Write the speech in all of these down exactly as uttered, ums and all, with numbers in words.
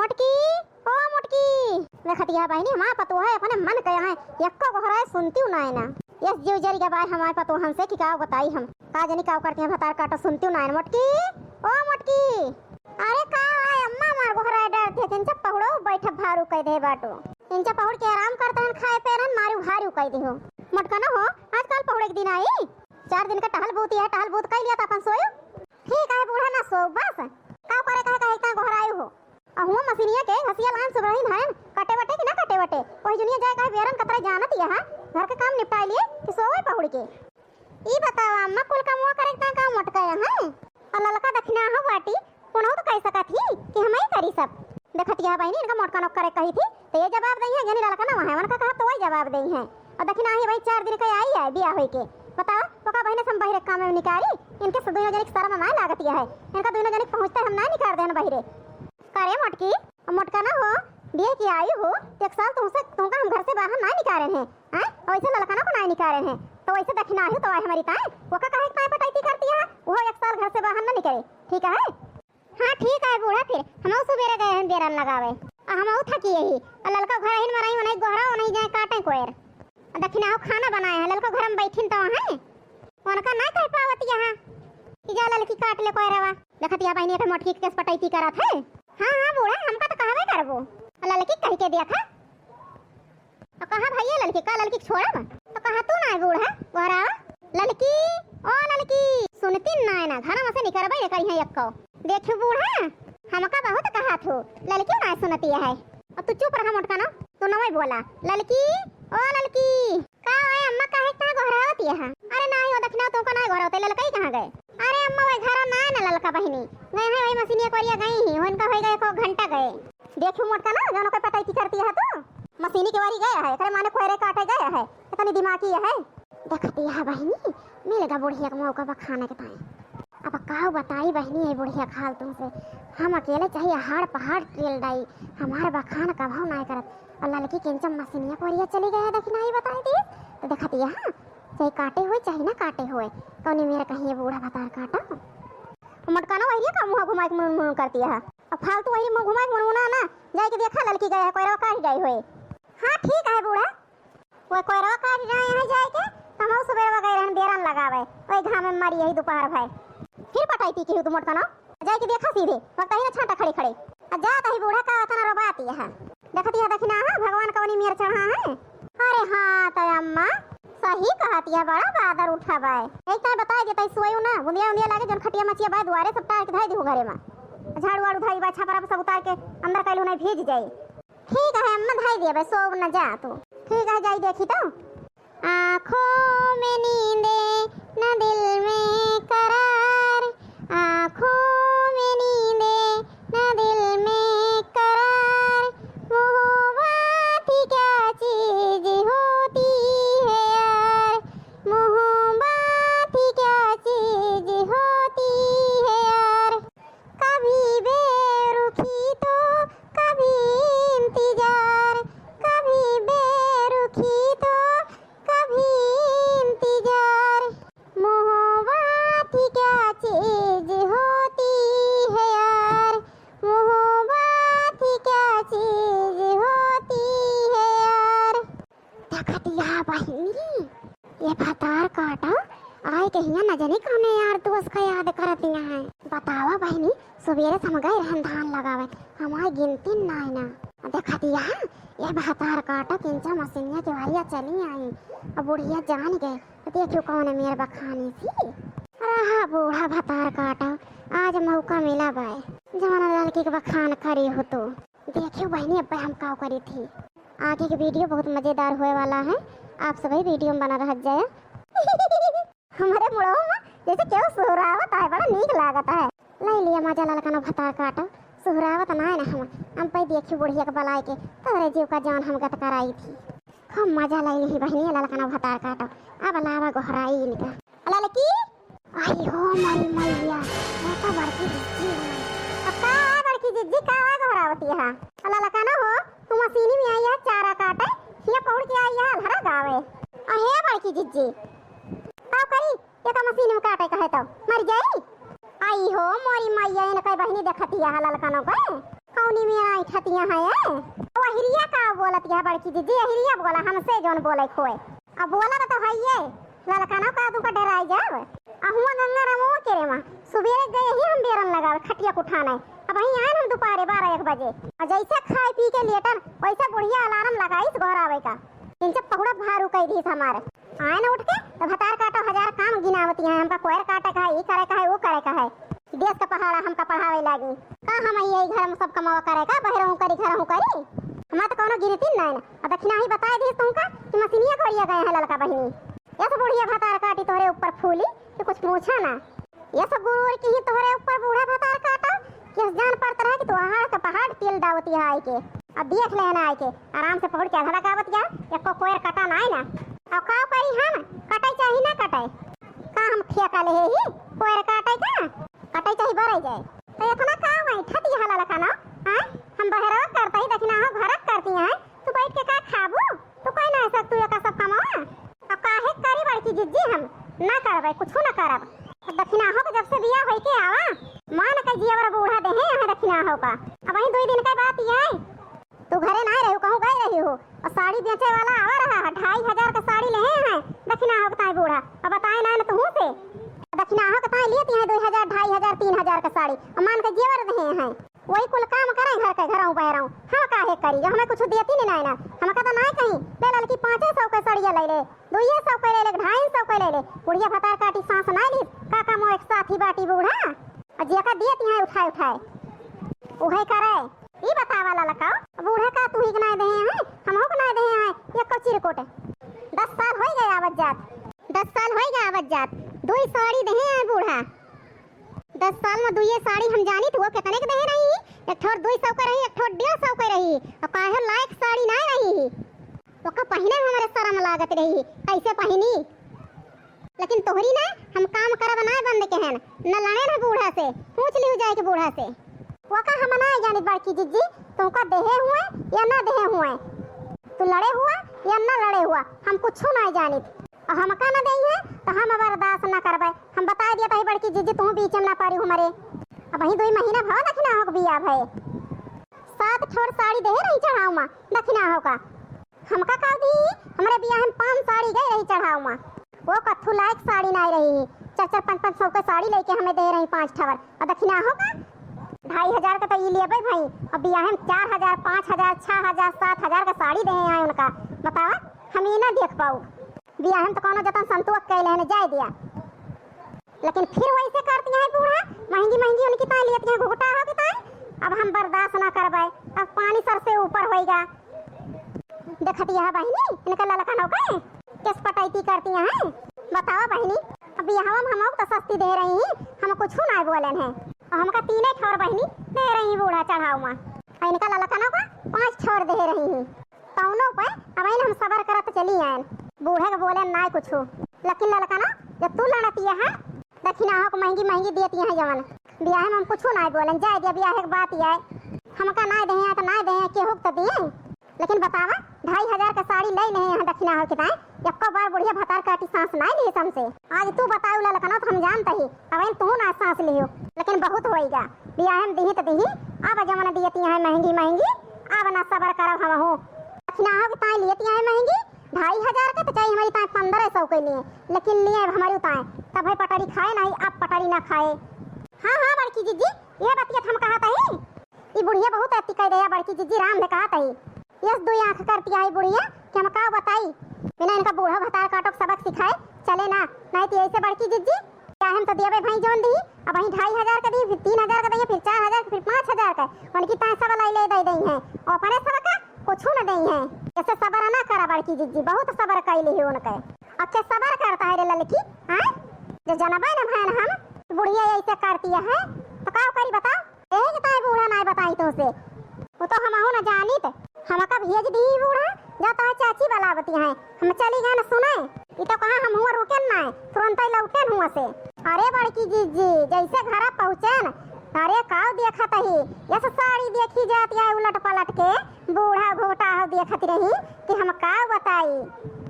मोटकी, ओ मोटकी। देखतिया बहिनी, हमार पतोह है, अपने मन कहे हैं, एक्को गोहराए सुनतिउ नाहीं ना। यस जीव जरि गा बाय हमार पतोहन से कि काउ बताई हम। का जनी काउ करती हैं, भतार काटो सुनतिउ नाहीं ना। मोटकी, ओ मोटकी। अरे का है अम्मा, हमार गोहराए डरती है, इनसे पहुड़ो बैठे भारू कह दे बाटो। इनसे पहुड़ के आराम करते हैं, खाए पे रहन, मारू भारू कह दे हो। मोटका ना हो, आजकल पहुड़े के दिन आई, चार दिन का टहल बूती है, टहल बूत कइ लिया त अपन सोयो। ठीक है बूढ़ा, ना सो बस। का करे कहे कहे इतना गोहरायु हो? अहुआ मशीनिया के घसिया लान सुबरही धान कटे बटे कि ना कटे बटे? वही जुनिया जाए कहे बेरन कतरा जानत यहा, घर के काम निपटाई लिए कि सोवे पहुड़ के। ई बतावा अम्मा, कुल कमवा करे इतना काम मोटका यहाँ? और ललका दखिना हो बाटी, उनहु तो कह सकत ही कि हम ही करी सब। देखतिया बहिनी, इनका मोटका नौकर करे कही थी, तो ये जवाब दई है, यानी ललका ना वहाँ, उनका कहा तो वही जवाब दई है। और दखिना ही भाई चार दिन का आई है बिया होई के। बताओ, ओका बहिने से हम बहिरे काम में निकारी, इनके से दुइनो जनिक शर्म ना लागत है, इनका दुइनो जनिक पहुँचते हम ना निकार देन बहिरे। करे मोटकी, मोटका ना हो, बिया की आई हो, एक साल तुमसे, तुमका हम घर से बाहर ना निकारे हैं, हैं? और वैसे ललका ना को ना निकारे हैं, तो वैसे दखिना ही तो आई हमारी ताए, ओका काहे ताए पटाई करती है, वो एक साल घर से बाहर ना निकले, ठीक है? हाँ, ठीक है बूढ़ा, फिर हमहू सुबेरे गए हैं बेरन लगावे। आ हमहू थकी यही। आ ललका घर हिन मराई, ओनही गोहरा, ओनही जाए काटे कोयर। आ दखिना हो खाना बनाए हैं, ललका घर में बैठिन तो हैं। उनका ना कह पावत यहाँ कि जा ललकी काट ले कोयरवा। देखत या बहिनी के मोटकी के केस पटैती करत है। हाँ, हाँ बूढ़ा, हमका तो कहबे करबो। आ ललकी कह के देखा। तो कहा भैया ललकी, का ललकी के छोड़ब? तो कहा तू ना बूढ़ा, गोहरावा। ललकी, ओ ललकी, सुनती ना है ना, घर में से निकरबे न करी है एक्को। देखियो बूढ़ा, हमका बहुत कहा थू, ललकी ना सुनती है। और तू चुप रहा मोटका ना, तू नवई बोला, ललकी, ओ ललकी। का ओए अम्मा काहे इतना गोहरावती है? अरे नाही, वो दखिना तुमका ना गोहरावते, ललका ही कहाँ गए? अरे अम्मा, वही घर ना है ना ललका बहिनी, गए हैं वही मशीनिया कोरिया गई ही, उनका होई गए को घंटा गए। देखियो मोटका ना, जौन ओकर पटैती करती है तू। मशीनी के वारी गया है, एकरे माने कोयरे काटे गया है। इतनी दिमागी है। देखती है बहिनी, मिल गा बुढ़िया के मौका बखाने के ताई। अब काउ बताई बहिनी, ये बुढ़िया के हाल तुमसे। हम अकेले चाहे हाड़ पहाड़ टेल डाई, हमार बखान कभौ नाय करत। और ललकी किंचम मशीनिया कोरिया चली गया है, देखी नाई बताई दी। तो देखती है, हाँ, चाहे काटे हुए, चाहे ना काटे हुए, कौनी मेरे कहीं ये बूढ़ा भतार काटा। मोटका ना वही का मुँह घुमाई के मुन मुन करती है। अब फालतू वही मुँह घुमाई के मुनमुना ना, जाए के देखा ललकी गए है, कोयरवा काट गई होए। हाँ ठीक है बूढ़ा, वो कोयरवा काट रहे हैं जाए के, तो हम सुबह गए रहन बेरन लगावे, वही घाम में मरी यही दोपहर भय। फिर पटाई पी के तू मोटका ना, जाए के देखा सीधे, वक्त ही ना छाटा खड़े खड़े। आ जात ही बूढ़ा का इतना रोबाती है। देखती है दखिना है, भगवान कौनी मेर चढ़ा है। अरे हाँ, तो अम्मा, सही कहतिया, बड़ा बादर उठा बाय। एक ताई बताई देता, सोयू ना, बुंदिया उंदिया लागे, जौन खटिया मचिया बाय, दुआरे सब टार के धई दिहू घरे में। झाड़ू वाड़ू धई बा, छपरा पे सब उतार के अंदर कैलू नहीं भीज जाई। ठीक है अम्मा, धई दिया बाय, सोव न जा तू। ठीक है, जाई देखी तो। आँखों में नींदे, न दिल में करार, आँखों में नींदे, न दिल में करार, मोहब्बत क्या चीज होती है यार, मोहब्बत क्या चीज होती है यार। कभी बेरुखी तो कभी इंतजार, कभी बेरुखी तो कभी इंतजार, मोहब्बत क्या चीज होती है यार, मोहब्बत क्या चीज होती है यार। देखतिया बहिनी, ये भतार काटा आए के हिया न जाने कौने यार दोस्त का याद करतिया है। बतावा बहिनी, सुबेरे से हम गए रहन धान लगावे, हमारे गिनती नाय ना। देखतिया, ये भतार काटा किंचा मशीनिया के वारिया चली आई। अब बुढ़िया जान गए, तो देखियो कौन मेर बखानी सी। रहा बूढ़ा भतार काटा, आज मौका मिला बाय, जवान लड़की के बखान करी हो तो। देखियो बहिनी, अब हम का करी थी। आगे के वीडियो बहुत मजेदार होए वाला है, आप सभी वीडियो में बना रह जाए। हमारे मुड़वा में जैसे केहू सुहरावत है, बड़ा नीक लागत है। ले लिया मजा ललकनो भतार काटो, सुहरावत ना है ना हम, हम पे देखी बुढ़िया के बलाए के, तोरे जीव का जान हम गत कराई थी। खूब मजा ले ली बहिनी ललकनो भतार काटो। अब लावा गोहराई इनका। ललकी, आई हो मोरी मैया, ये तो बड़की जिज्जी है। अब का है बड़की जिज्जी, का है गोहरावती है? अल्लाह लका ना हो, तू मशीनी में आई है चारा काटे, हिया पहुड़ के आई है अलहरा गावे। अहे बड़की जिज्जी, का करी, ये तो मशीन में काटे कहे तो मर जाई। आई हो मोरी मैया, इनके बहिनी देखती है ललकनो के। कौन नी मेरा इठतिया है, ए? ओ अहिरिया का बोलत है बड़की जिज्जी, अहिरिया बोला, हमसे जौन बोले खोए। अब बोला तो हइये, ललकनवा का तुमका डराई जाब। अहुआ गंगा रमुआ के रे माँ, सुबेरे गए ही हम बेरन लगावे, खटिया उठाने। अबहीं आएन हम दुपहरे बारह एक बजे। अउर जैसे खाए पी के लेटन, वैसे बुढ़िया alarm लगाइस घर आवे का। इनसे पहुड़ा भारू कइ दीस हमार। आएन उठ के, तो भतार काटो हजार काम गिनावती हैं, हमका कोयर काटे का है, ई करे का है, ऊ करे का है। देश का पहाड़ा हमका पढ़ावे लागी। का हम यही घर में सब कमावा करे का, बहरहूँ करी, घरहूँ करी? हमार तो कौनो गिनती नाई ना। अब दखिनाही बताए दीस तुमका कि मसीनिया घोड़िया गए हैं ललका बहिनी। यस बुढ़िया भतार काटी तोहरे ऊपर फूली कि कुछ पूछा ना। यस गुरूर की ही तोहरे ऊपर बूढ़ा भतार काटा कि यस जान पड़त रहे कि तू अहाड़ के पहाड़ तेल डावती है आइके। अब देख लेना आइके, आराम से पहुड़ के अधड़ा गावत जा, एको कोयर कटा नाई ना। अब का करी हम, कटाई चाही ना कटाई? का हम ठेका ले ही कोयर काटे का? कटाई चाही बरई जाए। तो इतना का बैठत यहाँ ललका ना, हाँ? हम बहरवा करते ही दखिनाहो घरक करती हैं, तू बैठ के का खाबू? तू कोई ना सक, तू एका सब कमावा। अब काहे करी बड़की जिज्जी, हम ना करबै, कुछू ना करब। अब दखिनाहो के जब से बियाह होइके आवा, मान के जियवर बूढ़ा देहे यहाँ दखिनाहो का। अबहीं दुई दिन के बात ये, तू घरे ना रही, कहूँ गई रही हो, और साड़ी बेचे वाला आवा रहा है, ढाई हजार का साड़ी लेहे हैं दखिनाहो के ताई बूढ़ा, अब बताए ना, ना तुहू से। दखिनाहो के ताई लेती हैं दुई हजार, ढाई हजार, तीन हजार का साड़ी, और मान के जेवर देहे हैं। वही कुल काम करे घर के, घरऊ बहरऊ। हम काहे करी, जो हमें कुछ देती नहीं ना, ना। हमका तो ना कहीं, ले ललकी पाँचे सौ के सड़िया ले ले, दुइये सौ के ले ले, ढाई सौ के ले ले। बुढ़िया भतार काटी सांस ना ली, का का मोह एक साथी बाटी बूढ़ा। और जेका देती हैं उठाए उठाए, उहे करे। ई बतावा ललका, बूढ़ा का तू ही के ना देहे हैं, हमहू के ना देहे हैं, एको चिरकुट। दस साल होई गए आवत जात, दस साल होई गए आवत जात, दुई साड़ी देहे हैं बूढ़ा। दस साल में दुइये साड़ी हम जानी तो वो कितने के देहे रही? एक ठोर दुई सौ के रही, एक ठोर डेढ़ सौ के रही, और काहे लायक साड़ी ना रही। ओका पहिने में हमरे शर्म लागत रही, कैसे पहिनी? लेकिन तोहरी ना, हम काम करब ना बंद के हन, न लड़े ना बूढ़ा से, पूछ लिहु जाए के बूढ़ा से। ओका हम ना जानी बड़की जिज्जी, तुमका देहे हुए या ना देहे हुए, तू लड़े हुआ या ना लड़े हुआ, हम कुछ ना जानित। और हमका ना देई है, तो हम बर्दाश्त ना करबे। हम बताए दिया ताही बड़की जिज्जी, तू बीच में ना पड़ी हमरे। अबहीं दुई महीना भवा दखिनाहो के बियाह भए। सात ठोर साड़ी देहे रही चढ़ाऊ मा दखिनाहो का। हमका का दी, हमरे बियाह में पाँच साड़ी गई रही चढ़ाऊ मा। वो कत्थू लायक साड़ी नाई रही, चार चार पाँच पाँच सौ के साड़ी लेके हमें दे रही पाँच ठवर। और दखिनाहो का ढाई हजार का तो ई लेबे भाई, और बियाह में चार हजार, पाँच हजार, छह हजार, सात हजार का साड़ी देहे हैं उनका। बतावा, हम ई ना देख पाऊ। बियाह में तो कौनो जतन संतोष कैले हैं, जाए दिया। लेकिन फिर वैसे करती हैं बूढ़ा, महंगी महंगी उनकी ताई लेती हैं घुघटा हो के ताई। अब हम बर्दाश्त ना करबे, अब पानी सर से ऊपर होइगा। देखती है बहिनी, इनका ललकन हो गए, किस पटैती करती हैं। बतावा बहिनी, अब बियाहवा में हम तो सस्ती दे रही हैं, हम कुछ ना बोले हैं। और हमका तीने ठौर बहिनी दे रही बूढ़ा चढ़ाऊ मा, और इनका ललकन हो का पाँच ठौर दे रही हैं। कौनो पे अब हम सबर करत चली आयन, बूढ़े के बोले ना कुछ। लेकिन ललकना, जब तू लड़ती है, दखिनाहो को महंगी महंगी देती है जवन, बियाह में हम कुछ ना बोलन, जाए दिया, बियाह के बात ही है। हमका ना दे हैं तो ना दे हैं, केहू के तो दिए। लेकिन बतावा, ढाई हजार का साड़ी ले नहीं है दखिनाहो के ताई, एको बार बुढ़िया भतार काटी सांस ना ली हमसे। आज तू बताऊ ललकना तो हम जानते ही, अब तू ना सांस लियो, लेकिन बहुत होइगा। बियाह में दिही तो दिही, अब जवन दियती हैं महंगी महंगी, अब ना सबर करब हमहू। दखिनाहो के ताई लियती हैं महंगी, ढाई हजार के तो चाही हमरी ताई पन्द्रह सौ के लिए, लेकिन लिए हमरी ताई, तब है पटरी खाए नहीं, अब पटरी ना खाए। हाँ, हाँ, बड़की जिज्जी, ये बतिया हम कहत ही, ई बुढ़िया बहुत अति कह दे, बड़की जिज्जी राम ने कहत ही। यस दुई आँख करती आई बुढ़िया कि हम का बताई, बिना इनका बूढ़ा भतार काटो के सबक सिखाए चले ना, नहीं तो ऐसे बड़की जिज्जी, चाहे हम तो देबे भाई जौन दी, अब वहीं ढाई हजार का दी, फिर तीन हजार का दी, फिर चार हजार का, फिर पाँच हजार का, उनकी ताई सब लाई ले दे दई हैं, और अपने सब का कुछ न दे हैं। ऐसे सबर ना करा बड़की जिज्जी, बहुत सबर कैली है उनके। अब के सबर करता है रे ललकी, हाँ? जो जनबे न भैन हम, बुढ़िया ऐसे करती है, तो का करी बताओ? यही के ताई बूढ़ा नाई बताई तुमसे। वो तो हमहू न जानित। हमका भेज दी बूढ़ा, जा ताई चाची बलावती हैं। हम चली गए न सुने। ई तो कहा हम हुआ रुकेन नाई, तुरंत ही लौटेन हुआ से। अरे बड़की जिज्जी, जैसे घर पहुँचेन, अरे काव देखत ही, यस साड़ी देखी जाती है उलट पलट के, बूढ़ा घोटा हो देखत रही कि हम काव बताई।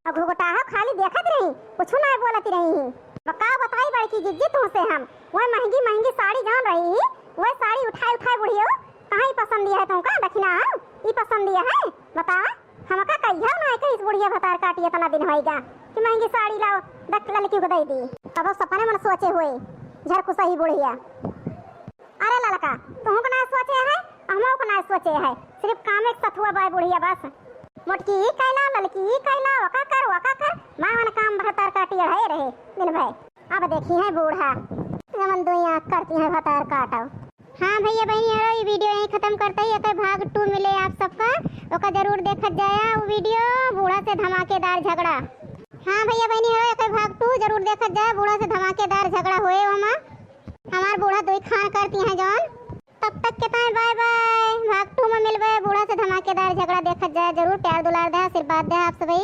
और घोटा हो खाली देखत रही, कुछ ना बोलत रही। अब काव बताई बड़की जिज्जी तुमसे हम, वह महंगी महंगी साड़ी जान रही, वह साड़ी उठाए उठाए बुढ़ियो कहाँ ई पसंद है तुमका दखिना, हाँ? ई पसंद है? बतावा, हमका कहिया ना कहिस बुढ़िया भतार काटी इतना दिन होइगा कि महंगी साड़ी लाओ, देख ललकी को दे दी। अब सपने मन सोचे हुए, झरकुसही बुढ़िया। अरे ललका, तुहू को ना सोचे है, हमहू को ना सोचे है, सिर्फ काम एक सथुआ बाय बुढ़िया बस। मोटकी ई कैला, ललकी ई कैला, वका कर, वका कर, मावन काम भतार काटी अढ़ाए रहे दिन भर। अब देखी है बूढ़ा, जवन दुई आँख करती है भतार काटो। हाँ भैया बहनी हरो, ई video यहीं खत्म करते ही, एकर भाग टू मिले आप सबका, ओका जरूर देखत जाया वो video, बूढ़ा से धमाकेदार झगड़ा। हाँ भैया बहनी हरो, एकर भाग टू जरूर देखत जाया, बूढ़ा से धमाकेदार झगड़ा होए ओमा, हमार बूढ़ा दुई खान करती हैं जौन। तब तक के ताईं bye bye, भाग टू में मिलबे, बूढ़ा से धमाकेदार झगड़ा देखत जाया जरूर, प्यार दुलार दे, आशीर्वाद दे आप सभी।